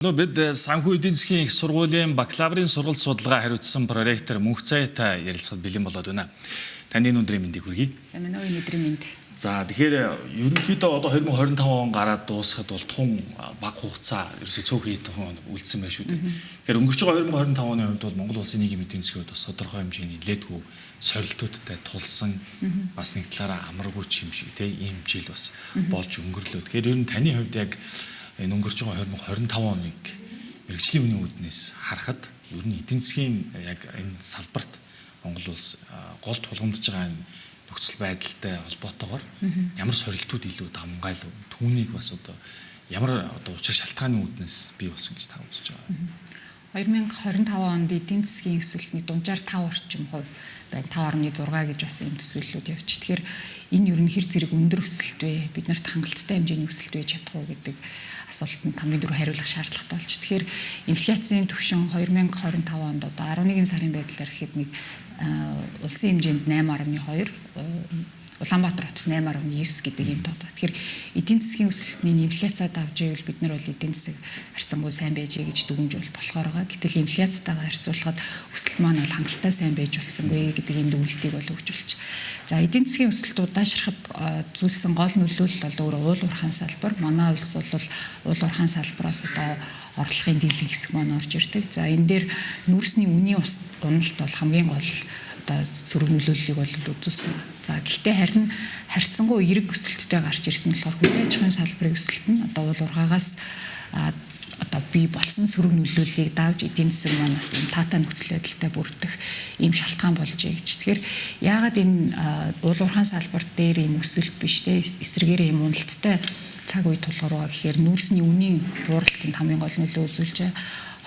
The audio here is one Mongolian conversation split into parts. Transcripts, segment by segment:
Бид санхүү эдийн засгийн их сургуулийн бакалаврын сургалт судалгаа хариуцсан проректор Мөнхцайтай ярилцахад бэлэн болоод байна. Таны энэ өдрийн мэндийг хүргэе. Сайн байна уу, энэ өдрийн мэнд. За, тэгэхээр ерөнхийдөө одоо 2025 он гараад дуусахад бол тун бага хугацаа, ерөөсөө цөөхөн хэдэн үлдсэн байх шүү дээ. Тэгэхээр өнгөрч байгаа 2025 оны хувьд бол Монгол улсын нийгмийн эдийн засгийн хувьд бас тодорхой хэмжээний нэлээдгүй сорилтуудтай тулсан, бас нэг талаараа амаргүй ч юм шиг те ийм жил бас болж өнгөрлөө. Тэгэхээр ер нь таны хувьд яг энэ өнгөрч байгаа 2025 оныг мэргэжлийн үнийн үүднээс харахад ер нь эдийн засгийн яг энэ салбарт Монгол улс гол тулгамдж байгаа энэ нөхцөл байдалтай холбоотойгоор ямар сорилтууд илүү давмгайл, түүнийг бас одоо ямар одоо учир шалтгааны үүднээс бий болсон гэж та үзэж байгаа? 2025 онд эдийн засгийн өсөлтний дунджаар 5 орчим хувь байна. 5.6 гэж бас ийм төсөөллүүд явж. Тэгэхээр энэ ер нь хэр зэрэг өндөр өсөлт вэ? Бид нарт хангалттай хэмжээний өсөлт байж чадах уу гэдэг асуултанд хамгийн түрүү хариулах шаардлагатай болж. Тэгэхээр инфляцийн түвшин 2025 онд одоо 11 сарын байдлаар гэхэд нэг улсын хэмжээнд 8.2, Улаанбаатар хотод 8.9 гэдэг ийм тоо. Тэгэхээр эдийн засгийн өсөлтний инфляцид авч ивэл бид нар бол эдийн засаг харьцангуй сайн байжээ гэж дүгнж бол болохоор байгаа. Гэтэл инфляцтайгаа харьцуулахад өсөлт маань бол хангалттай сайн байж болсонгүй гэдэг ийм дүгнэлтийг бол өгч болж. За, эдийн засгийн өсөлт удаашрахад зүйлсэн гол нөлөөлөл бол өөрөө уул уурхайн салбар. Манай улс бол уул уурхайн салбараас одоо орлогын дийлэнх хэсэг маань орж ирдэг. За, энэ дээр нүүрсний үнийн уналт бол хамгийн гол одоо сөрөг нөлөөллийг бол үзүүлсэн. За, гэхдээ харин харьцангуй эерэг өсөлттэй гарч ирсэн нь болохоор хөдөө аж ахуйн салбарын өсөлт нь одоо уул уурхаагаас одоо бий болсон сөрөг нөлөөллийг давж эдийн засаг маань бас юм таатай нөхцөл байдалтай бүрдэх ийм шалтгаан болжээ гэж. Тэгэхээр яагаад энэ уул уурхайн салбар дээр ийм өсөлт биш те, эсрэгээр ийм уналттай цаг үе тулгарваа гэхээр нүүрсний үнийн бууралтын хамгийн гол нөлөө үзүүлж байгаа.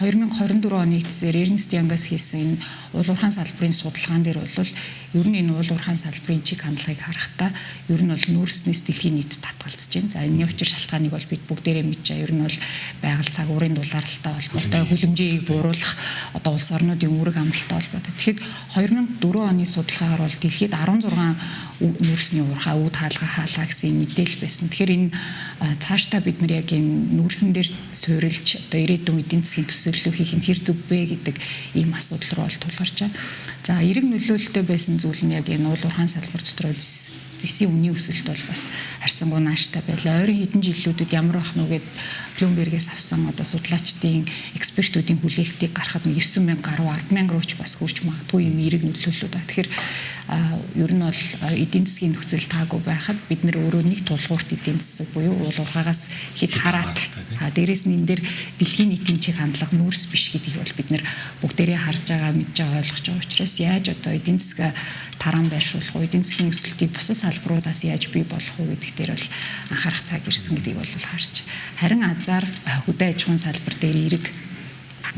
2024 оны эцсээр Ernst Young-аас хийсэн энэ уул уурхайн салбарын судалгаан дээр бол ер нь энэ уул уурхайн салбарын чиг хандлагыг харахтаа ер нь бол нүүрснээс дэлхийн нийт татгалзаж байна. За, энэний учир шалтгааныг бол бид бүгдээрээ мэдж байгаа. Ер нь бол байгаль цагуурын дулаалтай холбоотой, хүлэмжийг бууруулах одоо улс орнуудын үүрэг амлалтай холбоотой. Тэгэхээр 2004 оны судалгаагаар бол дэлхийд 16 нүүрсний уурхай үүд хаалга хаалаа гэсэн мэдээлэл байсан. Тэгэхээр энэ цаашдаа бид нар яг энэ нүүрсэн дээр суурилж одоо ирээдүйн эдийн засгийн төсөөллөө хийх нь хэр зөв вэ гэдэг ийм асуудал руу бол тулгарч байгаа. За, эерэг нөлөөлөлтэй байсан зүйл нь яг энэ уул уурхайн салбар дотор зэсийн үнийн өсөлт бол бас харьцангуй нааштай байлаа. Ойрын хэдэн жилүүдэд ямар байх нь гээд Bloomberg-ээс авсан одоо судлаачдын, экспертүүдийн хүлээлтийг гаргахад 9 000 гаруй, 10 000 руу ч бас хүрч магадгүй юм эерэг нөлөөллүүд байна. Тэгэхээр ер нь бол эдийн засгийн нөхцөл таагүй байхад бид нар өөрөө нэг тулгуурт эдийн засаг буюу уул уурхаагаас хэд хараат, дээрээс нь энэ дээр дэлхийн нийтийн чиг хандлага нүүрс биш гэдгийг бол бид нар бүгдээрээ харж байгаа, мэдж байгаа, ойлгож байгаа учраас яаж одоо эдийн засгаа тараан байршуулах уу, эдийн засгийн өсөлтийг бусад салбаруудаас яаж бий болгох уу гэдэг дээр бол анхаарах цаг ирсэн гэдгийг бол харж. Харин азар хөдөө аж ахуйн салбар дээр эерэг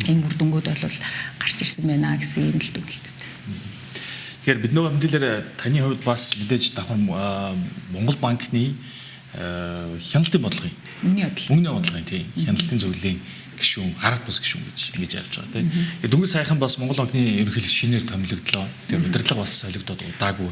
ийм үр дүнгууд бол гарч ирсэн байна гэсэн ийм л дүгнэлт. Тэгэхээр бид нөгөө мэдээлэлээр таны хувьд бас мэдээж давхар Монгол банкны хяналтын бодлогын Мөнгөний бодлого. Мөнгөний бодлогын, тийм, хяналтын зөвлөлийн гишүүн, арга бус гишүүн гэж ингэж явж байгаа, тийм. Дөнгөж саяхан бас Монгол банкны ерөнхийлөгч шинээр томилогдлоо. Тэгэхээр удирдлага бас солигдоод удаагүй.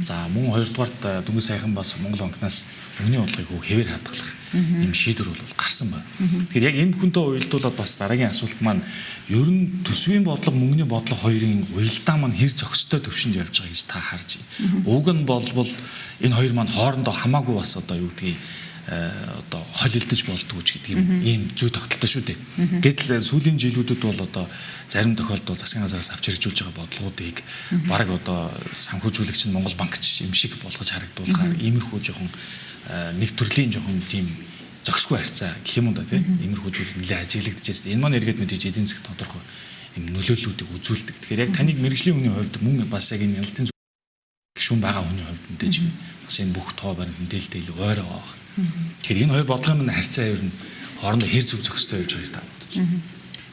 За, мөн хоёрдугаарт дөнгөж саяхан бас Монгол банкнаас мөнгөний бодлогыг хэвээр хадгалах юм шийдвэр бол гарсан байна. Тэгэхээр яг энэ бүхэнтэй уялдуулаад бас дараагийн асуулт маань ер нь төсвийн бодлого, мөнгөний бодлого хоёрын уялдаа маань хэр зохистой төвшөнд явж байгаа гэж та харж байна? Уг нь болбол энэ хоёр маань хоорондоо хамаагүй бас одоо юу гэдгийг одоо хол илдэж болдгоо ч гэдэг юм ийм зүй тогтолтой шүү дээ. Гэтэл сүүлийн жилүүдэд бол одоо зарим тохиолдолд засгийн газраас авч хэрэгжүүлж байгаа бодлогоодыг бараг одоо санхүүжүүлэгч нь Монгол банк ч юм шиг болгож харагдуулахаар иймэрхүү жоохон нэг төрлийн жоохон тийм зохисгүй харьцаа гэх юм уу да, тийм, иймэрхүү зүйл нэлээд ажиглагдчихсэн. Энэ маань эргээд мэдээж эдийн засагт тодорхой юм нөлөөллүүдийг үзүүлдэг. Тэгэхээр яг таныг мэргэжлийн хүний хувьд мөн бас яг энэ хяналтын гишүүн байгаа хүний хувьд мэдээж бас энэ бүх тоо баримт мэдээлэлтэй илүү ойр байгаа байна. Тэгэхээр энэ хоёр бодлогын минь харьцаа ер нь хоорондоо хэр зөв зохистой явж байгааг та бодож байна?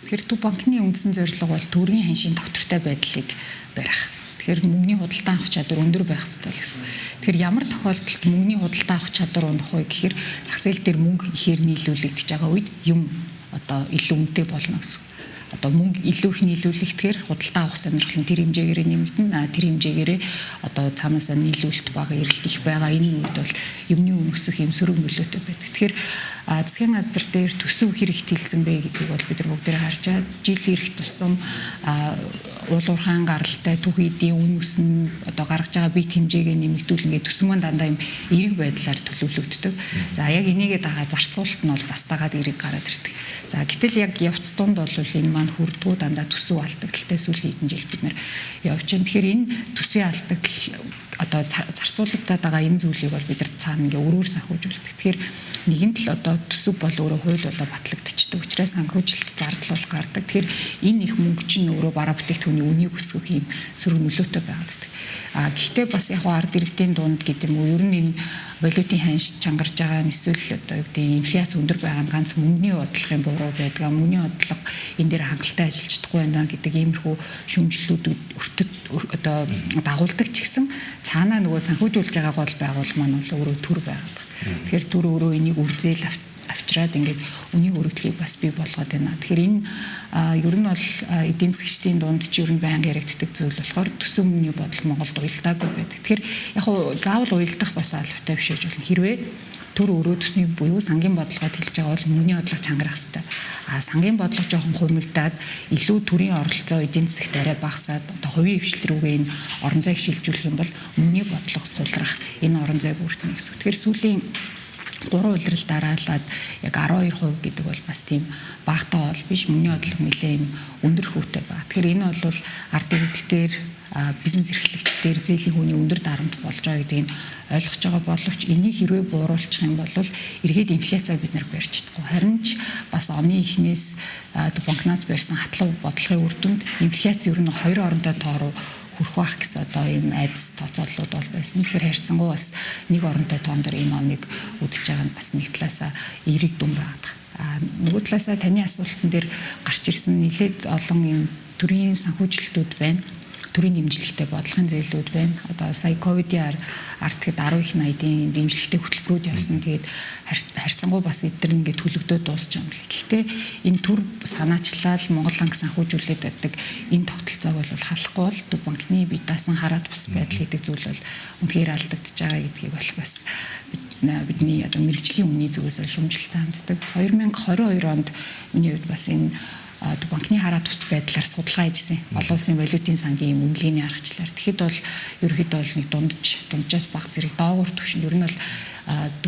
Тэгэхээр Төв банкны үндсэн зорилго бол төгрөгийн ханшийн тогтвортой байдлыг барих. Тэгэхээр мөнгөний худалдан авах чадвар өндөр байх ёстой л гэсэн. Тэгэхээр ямар тохиолдолд мөнгөний худалдан авах чадвар унах вэ гэхээр зах зээл дээр мөнгө ихээр нийлүүлэгдэж байгаа үед юм одоо илүү үнэтэй болно гэсэн. Одоо мөнгө илүү их нийлүүлэхтэйгээр худалдаа авах сонирхол нь тэр хэмжээгээрээ нэмэгдэнэ. Тэр хэмжээгээрээ одоо цаанаасаа нийлүүлэлт бага, эрэлт их байгаа. Энэ үед бол юмны үн өсөх юм сөрөг нөлөөтэй байдаг. Тэгэхээр Засгийн газар дээр төсөв хэрэг тэлсэн бэ гэдгийг бол бид нар бүгдээрээ харж байгаа. Жил ирэх тусам уул уурхайн гаралтай түүхий эдийн үн өсөн, одоо гаргаж байгаа бит хэмжээгээ нэмэгдүүл, ингээд төсөв маань дандаа юм эерэг байдлаар төлөвлөгддөг. За, яг энийгээ дагаа зарцуулалт нь бол бас дагаад эерэг гараад ирдэг. За, гэтэл яг явц дунд бол энэ маань хүрдгүү, дандаа төсөв алдагдaltaй сүүлийн хэдэн жил бид нар явж байна. Тэгэхээр энэ төсвийн алдагдал, одоо зарцуулагдаад байгаа энэ зүйлийг бол бид нар цаана ингээ өөрөөр санхүүжүүлдэг. Тэгэхээр нэгэнт л одоо төсөв бол өөрөө хууль болоо батлагдчихдаг учраас санхүүжилт зардал бол гардаг. Тэгэхээр энэ их мөнгө чинь өөрөө бараа бүтээгдэхүүний үнийг өсгөх юм сөрөг нөлөөтэй байгаад. А гэхдээ бас яг ард иргэдийн дунд гэдэг юм уу, ер нь энэ валютын ханш чангарч байгаа нь эсвэл одоо юу гэдэг, инфляц өндөр байгаа нь ганц мөнгөний бодлогын буруу байдаг. Мөнгөний бодлого энэ дээр хангалттай ажиллаж чадахгүй байна гэдэг иймэрхүү шүүмжлэлүүд өртөд одоо дагуулдаг ч гэсэн цаанаа нөгөө санхүүжүүлж байгаа гол байгууллага маань бол өөрөө төр байгаад байгаа. Тэгэхээр төр өөрөө энийг үрзээл авчраад ингээд үнийг өргөдлийг бас бий болгоод байна. Тэгэхээр энэ ер нь бол эдийн засгчдын дунд ч ер нь байнга яригддаг зүйл болохоор төсөв мөнгөний бодлого Монголд уялдаагүй байдаг. Тэгэхээр яг хуу заавал уялдах бас албатай биш гэж болно. Хэрвээ төр өөрөө төсвийн буюу сангийн бодлогоо хэлж байгаа бол мөнгөний бодлого чангарах хэрэгтэй. А сангийн бодлого жоохон хумигдаад, илүү төрийн оролцоо эдийн засагт арай багасаад, одоо хувийн хвшил рүүгээ энэ орон зайг шилжүүлэх юм бол мөнгөний бодлого сулрах, энэ орон зайг бүрдэнэ гэсэн. Тэгэхээр сүүлийн 3 улирал дараалаад яг 12% гэдэг бол бас тийм багтаа бол биш, мөнгөний бодлого нэлээ юм өндөр хүүтэй байгаа. Тэгэхээр энэ бол ард иргэд дээр, бизнес эрхлэгч дээр зээлийн хүүний өндөр дарамт болж байгаа гэдгийг ойлгож байгаа боловч энийг хэрвээ бууруулчих юм бол эргээд инфляцаа бид нар барьж чадахгүй. Харин ч бас оны эхнээс банкнаас барьсан хатлаа бодлогын үр дүнд инфляц ер нь 2 оронтой тоо руу хүрэх байх гэсэн одоо ийм айдас тооцооллууд бол байсан. Тэгэхээр харьцангуй бас нэг оронтой тоон дээр энэ оныг үдэж байгаа нь бас нэг талаасаа эерэг дүн байгаад байгаа. А нөгөө талаасаа таны асуултан дээр гарч ирсэн нэлээд олон юм төрийн санхүүжилтүүд байна, төрийн дэмжлэгтэй бодлогын зээлүүд байна. Одоо сая ковидын ард тэгэд 10 их 80-ийн дэмжлэгтэй хөтөлбөрүүд явсан. Тэгээд харьцангуй бас эдгээр ингээд төлөгдөөд дуусч байгаа юм л. Гэхдээ энэ төр санаачлал Монгол банк санхүүжүүлээд байдаг энэ тогтолцоог бол халахгүй бол Төв банкны бие даасан хараат бус байдал гэдэг зүйл бол үнэхээр алдагдчихж байгаа гэдгийг бол бас бидний одоо мэргэжлийн үнийн зүгээс шүүмжлэлтэй ханддаг. 2022 онд миний хувьд бас энэ банкны хараа тус байдлаар судалгаа хийжсэн. Олон улсын валютын сангийн юм үнэлгээний аргачлалаар. Тэгэхэд бол ерөнхийдөө бол нэг дунджаас бага зэрэг доогуур түвшинд ер нь бол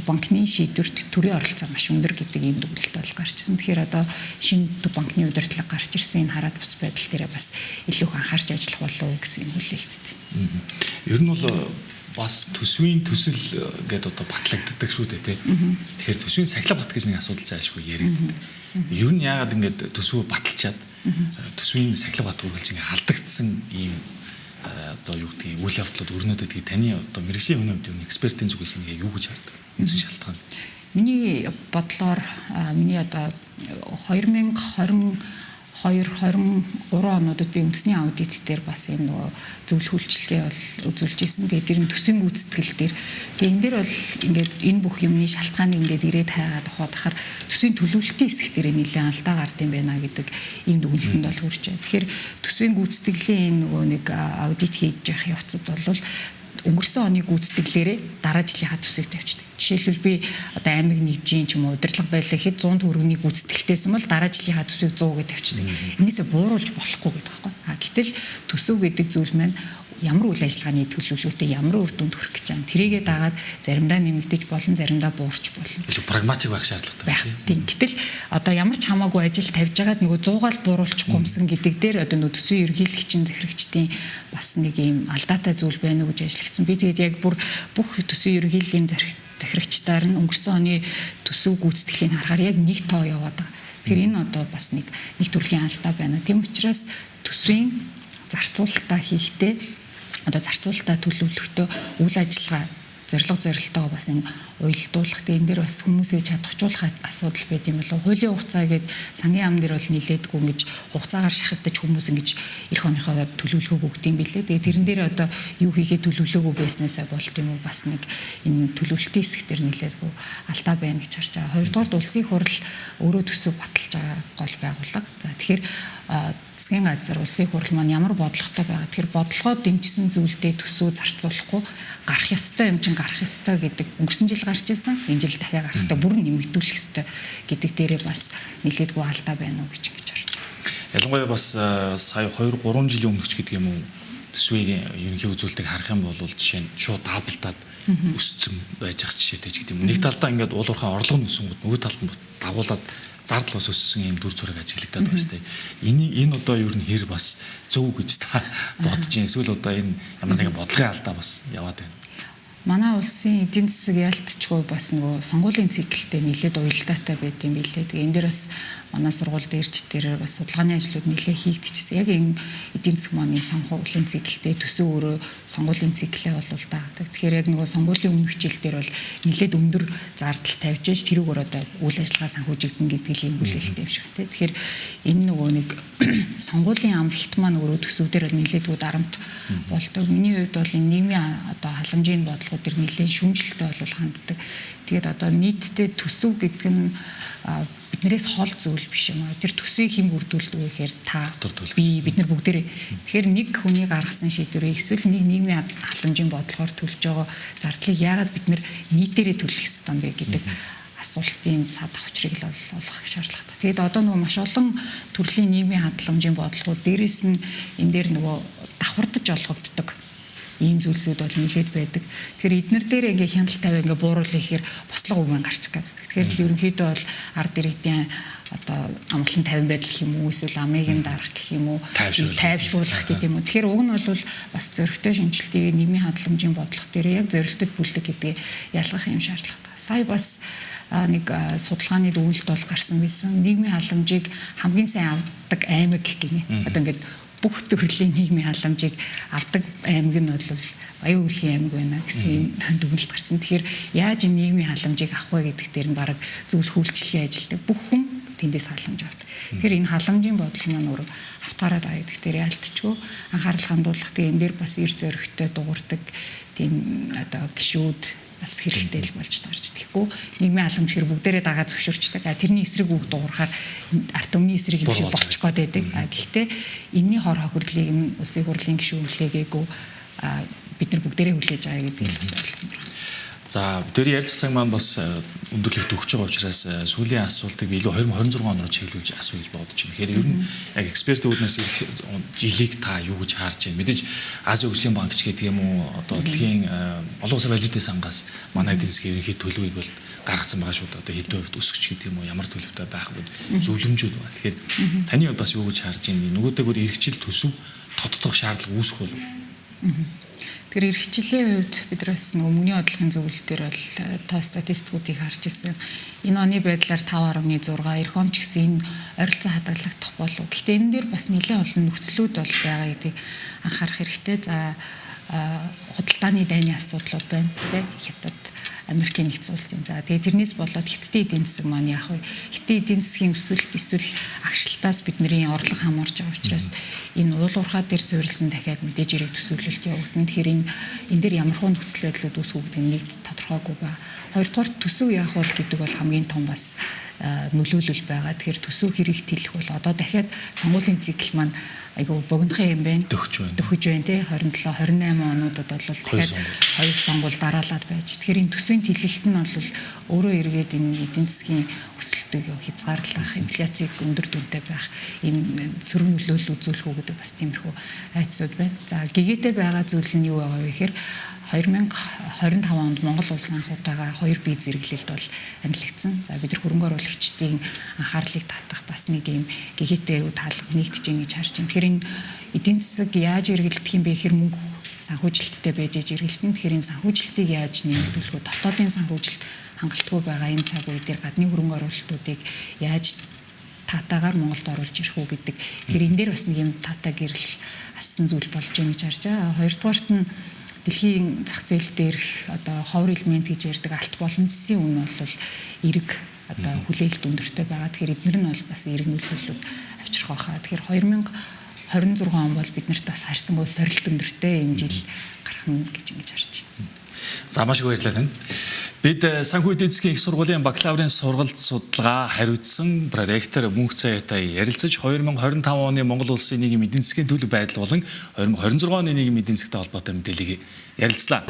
банкны шийдвэрт төрийн оролцоо маш өндөр гэдэг ийм дүгнэлт бол гарчсан. Тэгэхээр одоо шинэ төв банкны удирдлага гарч ирсэн, энэ хараад бус байдал дээрээ бас илүү их анхаарч ажиллах болов уу гэсэн юм хүлээлттэй. Ер нь бол бас төсвийн төсөл гэдээ одоо батлагддаг шүү дээ, тий. Тэгэхээр төсвийн сахилга бат гэж нэг асуудал зайлшгүй яригддаг. Ер нь яагаад ингэж төсвөө баталчаад төсвийн сахилга бат үргэлж ингэ алдагдсан ийм одоо юу гэдгийг үйл явдлууд өрнөд байдгийг таны одоо мэргэжлийн хүний хувьд экспертийн зүгээс ингэ юу гэж хардаг? Үндсэн шалтгаан. Миний бодлоор, миний одоо 2022 23 онуудад би үндэсний аудит дээр бас юм нөгөө зөвлөх үйлчилгээ бол үзүүлж исэн. Тэгээд тэр нь төсвийн гүйцэтгэл дээр. Тэгээд энэ дээр бол ингээд энэ бүх юмны шалтгааныг ингээд ирээд хайгаад ухаадахаар төсвийн төлөвлөлтийн хэсэг дээр нэлээд алдаа гард юм байна гэдэг ийм дүгнэлтэнд бол хүрч байна. Тэгэхээр төсвийн гүйцэтгэлийн энэ нөгөө нэг аудит хийж явах явцад бол өнгөрсөн оны гүйцэтгэлээрээ дараа жилийнхаа төсвийг тавьчихдаг. Жишээлбэл, би одоо аймаг нэгжийн ч юм уу удирдлага байлаа гэхэд 100 төгрөгийн гүйцэтгэлтэйсэн бол дараа жилийнхаа төсвийг 100 гэж тавьчихдаг. Энээсээ бууруулж болохгүй гэдэг байхгүй. А гэтэл төсөв гэдэг зүйл маань ямар үйл ажиллагааны төлөвлөгөөтэй, ямар үр дүнд хүрэх гэж байгаа. Тэрийгээ дагаад заримдаа нэмэгдэж болно, заримдаа буурч болно. Илүү прагматик байх шаардлагатай байх. Тийм. Гэтэл одоо ямар ч хамаагүй ажил тавьж байгаад нөгөө 100-аал бууруулчих гомсон гэдэг дээр одоо нөгөө төсвийн ерөнхийлөгчийн захирагчдын бас нэг юм алдаатай зүйл байна уу гэж ажиллагдсан. Би тэгээд яг бүр бүх төсвийн ерөнхийллийн захирагчдаар нь өнгөрсөн оны төсөв гүйцэтгэлийг харахаар яг нэг тоо яваад байгаа. Тэгэхээр энэ одоо бас нэг нэг төрлийн алдаа байна. Тийм учраас төсвийн зарцуулалтаа хийхдээ, одоо зарцуулалтаа төлөвлөхдөө үйл ажиллагаа зорилго зорилтойгоо бас энэ уялдуулах. Тэгээ энэ дээр бас хүмүүсийг чадахжуулах асуудал байд юм болов. Хуулийн хугацаа гээд сангийн яам дээр бол нилээдгүй ингэж хугацаагаар шахагдаж хүмүүс ингэж эх оныхоо төлөвлөгөөг өгд юм билээ. Тэгээ тэрэн дээр одоо юу хийгээ төлөвлөөгүй байснаасаа болт юм уу, бас нэг энэ төлөвлөлтийн хэсэг дээр нилээдгүй алдаа байна гэж харж байгаа. Хоёрдугаар, улсын хурал өөрөө төсөв баталж байгаа гол байгууллага. За, тэгэхээр засгийн Засгийн газар, улсын хурал маань ямар бодлоготой байгаа. Тэгэхээр бодлогоо дэмжсэн зүйлдээ төсөв зарцуулахгүй гарах ёстой юм чинь гарах ёстой гэдэг өнгөрсөн жил гарч ирсэн. Энэ жил дахиад гарах ёстой, бүр нэмэгдүүлэх ёстой гэдэг дээрээ бас нэлээдгүй алдаа байна уу гэж ингэж харж байна. Ялангуяа бас сая 2 3 жилийн өмнөх ч гэдэг юм уу, төсвийг ерөнхий үзүүлэлтийг харах юм бол жишээ нь шууд даблдаад өссөн байж ах жишээтэй ч гэдэг юм. Нэг талдаа ингээд уул уурхай орлого нь өсөнгүүд, нөгөө талд нь дагуулад зардал бас өссөн юм дүр зураг ажиглагдаад байгаа шүү дээ. Энэ одоо ер нь хэр бас зөв гэж та бодож байна? Эсвэл одоо энэ ямар нэгэн бодлогын алдаа бас яваад байна? Манай улсын эдийн засаг ялтчгүй бас нөгөө сонгуулийн циклтэй нэлээд уялдаатай байд юм билээ. Тэгээ энэ дээр бас манай сургууль дээр ч тэр бас судалгааны ажлууд нэлээд хийгдчихсэн. Яг энэ эдийн засаг маань юм сонгуулийн циклтэй, төсөв өөрөө сонгуулийн циклээ бол дагдаг. Тэгэхээр яг нөгөө сонгуулийн өмнөх жил дээр бол нэлээд өндөр зардал тавьж ээж тэрүүгээр одоо үйл ажиллагаа санхүүжигдэн гэдэг л юм хүлээлттэй юм шиг тий. Тэгэхээр энэ нөгөө нэг сонгуулийн амлалт маань өөрөө төсөв дээр бол нэлээдгүй дарамт болдог. Миний хувьд бол энэ нийгмийн одоо халамжийн бодлого дээр нэлээд шүүмжлэлтэй бол ханддаг. Тэгээд одоо нийтдээ төсөв гэдэг нь биднээс хол зүйл биш юм аа. Тэр төсвийг хэн бүрдүүлдэг вэ гэхээр та, би, бид нар бүгдээрээ. Тэгэхээр нэг хүний гаргасан шийдвэрийг эсвэл нэг нийгмийн халамжийн бодлогоор төлж байгаа зардлыг яагаад бид нар нийтээрээ төлөх ёстой юм бэ гэдэг асуултын цаад учрыг л олох шаардлагатай. Тэгээд одоо нөгөө маш олон төрлийн нийгмийн хадгаламжийн бодлогууд, дээрээс нь энэ дээр нөгөө давхардаж олгогддог ийм зүйлсүүд бол нэлээд байдаг. Тэгэхээр эднэр дээр ингээ хяналт тавиа ингээ бууруулах гэхээр бослого үгэн гарч гаддаг. Тэгэхээр л ерөнхийдөө бол ард иргэдийн одоо амгалан тавин байдал гэх юм уу, эсвэл амыг нь дарах гэх юм уу, тайвшруулах гэдэг юм уу. Тэгэхээр уг нь бол бас зөрөгтэй шинжилтийг нийгмийн хадгаламжийн бодлого дээр яг зорилтод бүлэг гэдгийг ялгах юм шаардлагатай. Сая бас нэг судалгааны дүгнэлт бол гарсан байсан. Нийгмийн халамжийг хамгийн сайн авдаг аймаг гэх гинэ. Одоо ингээд бүх төрлийн нийгмийн халамжийг авдаг аймаг нь бол Баян Хөөлхийн аймаг байна гэсэн дүгнэлт гарсан. Тэгэхээр яаж энэ нийгмийн халамжийг авах вэ гэдэг дээр нь бараг зөвлөх үйлчилгээ ажилдаг. Бүх хүн тэндээс халамж авдаг. Тэгэхээр энэ халамжийн бодлого маань өөр автаараад байгаа гэдэг дээр яалтчгүй анхаарал хандуулах. Тэгээ энэ дээр бас эр зөрөгтэй дуурдаг тийм одоо гişүүд бас хэрэгтэй л болж таарч. Тэгэхгүй нийгмийн халамж хэр бүгдээрээ дагаа зөвшөөрчдөг. А тэрний эсрэг үг дуурахаар ард түмний эсрэг юм шиг болчих гээд байдаг. А гэхдээ энэний хор хохирлыг нь улсын хурлын гишүүн хүлээгээгүй, бид нар бүгдээрээ хүлээж байгаа гэдгийг бас ойлгомоор. За, тэр ярилцах цаг маань бас өндөрлөгт өгч байгаа учраас сүүлийн асуултыг би илүү 2026 он руу чиглүүлж асууя гэж бодож байна. Тэгэхээр ер нь яг экспертүүднээс ирэх жилийг та юу гэж харж байна? Мэдээж Азийн хөгжлийн банк ч гэдэг юм уу, одоо дэлхийн олон улсын валютын сангаас манай эдийн засгийн ерөнхий төлөвийг бол гаргацсан байгаа шүү дээ. Одоо хэдэн хувьд өсөх ч гэдэг юм уу, ямар төлөвтэй байх вэ? Зөвлөмжүүд байна. Тэгэхээр таны хувьд бас юу гэж харж байна? Нөгөөдөөр ирэх жил төсөв тодтох шаардлага үүсэх үү? Тэгэхээр эрх жилийн хувьд бид нар бас нөгөө мөнгөний бодлогын зөвлөл дээр бол та статистикуудыг харж ирсэн. Энэ оны байдлаар 5.6, эх он ч гэсэн энэ ойролцоо хадгалагдах болов. Гэхдээ энэ дээр бас нэлээд олон нөхцлүүд бол байгаа гэдгийг анхаарах хэрэгтэй. За, худалдааны дайны асуудлууд байна, тий, Хятад, Америкийн нэгдсэн улсын. За, тэгээ тэрнээс болоод Хятадын эдийн засаг маань яах вэ? Хятадын эдийн засгийн өсөлт эсвэл агшлтаас бидний орлого хамаарч байгаа учраас энэ уул уурхай дээр суурилсан дахиад мэдээж хэрэг төсөөлөлт явагдана. Тэгэхээр энэ дээр ямар хуу нөхцөл байдлууд үүсэх гэдэг нь нэг тодорхойгүй ба. Хоёрдугаар төсөв яах вэ гэдэг бол хамгийн том бас нөлөөлөл байгаа. Тэгэхээр төсөв хэрэг тэлэх бол одоо дахиад сонгуулийн цикл маань айгүй богинохон юм байна. Дөхөж байна. Дөхөж байна тий 27 28 онуудад бол дахиад хоёр сонгуул дараалаад байж. Тэгэхээр энэ төсвийн тэлэлт нь бол өөрөө эргээд энэ эдийн засгийн өсөлтийг хязгаарлах, инфляцийг өндөр дүнтэй байх ийм сөрөг нөлөөлөл үзүүлэх үү гэдэг бас тиймэрхүү айцуд байна. За, гэгээтэй байгаа зүйл нь юу байгаа вэ гэхээр 2025 онд Монгол улс анх удаага 2 бие зэрэглэлд бол амилагдсан. За, бид нар хөрөнгө оруулагчдын анхаарлыг татах бас нэг юм гэгээтэй таалга нэгдэж байгаа гэж харж байна. Тэгэхээр энэ эдийн засаг яаж эргэлдэх юм бэ гэхээр мөнгө санхүүжилттэй байж аж эргэлдэнэ. Тэгэхээр энэ санхүүжилтийг яаж нэмэгдүүлэх вэ? Дотоодын санхүүжилт хангалтгүй байгаа энэ цаг үе дээр гадны хөрөнгө оруулалтуудыг яаж таатаагаар Монголд оруулж ирэх үү гэдэг. Тэгэхээр энэ дээр бас нэг юм таатай гэрэл ассан зүйл болж байгаа гэж харж байгаа. Хоёрдугаарт нь дэлхийн зах зээл дээрх одоо ховор элемент гэж ярьдаг алт болон цэсийн үн бол эерэг одоо хүлээлт өндөртэй байгаа. Тэгэхээр эднэр нь бол бас эерэг нөлөөллүүд авчрах байхаа. Тэгэхээр 2026 он бол биднэрт бас харьцангуй сорилт өндөртэй энэ жил гарах нь гэж ингэж харж байна. За, маш их баярлалаа танд. Бид санхүү эдийн засгийн их сургуулийн бакалаврын сургалт судалгаа хариуцсан проректор Мөнх Заяатай ярилцаж 2025 оны Монгол улсын нийгмийн эдийн засгийн төлөв байдал болон 2026 оны нийгмийн эдийн засгтай холбоотой мэдээллийг ярилцлаа.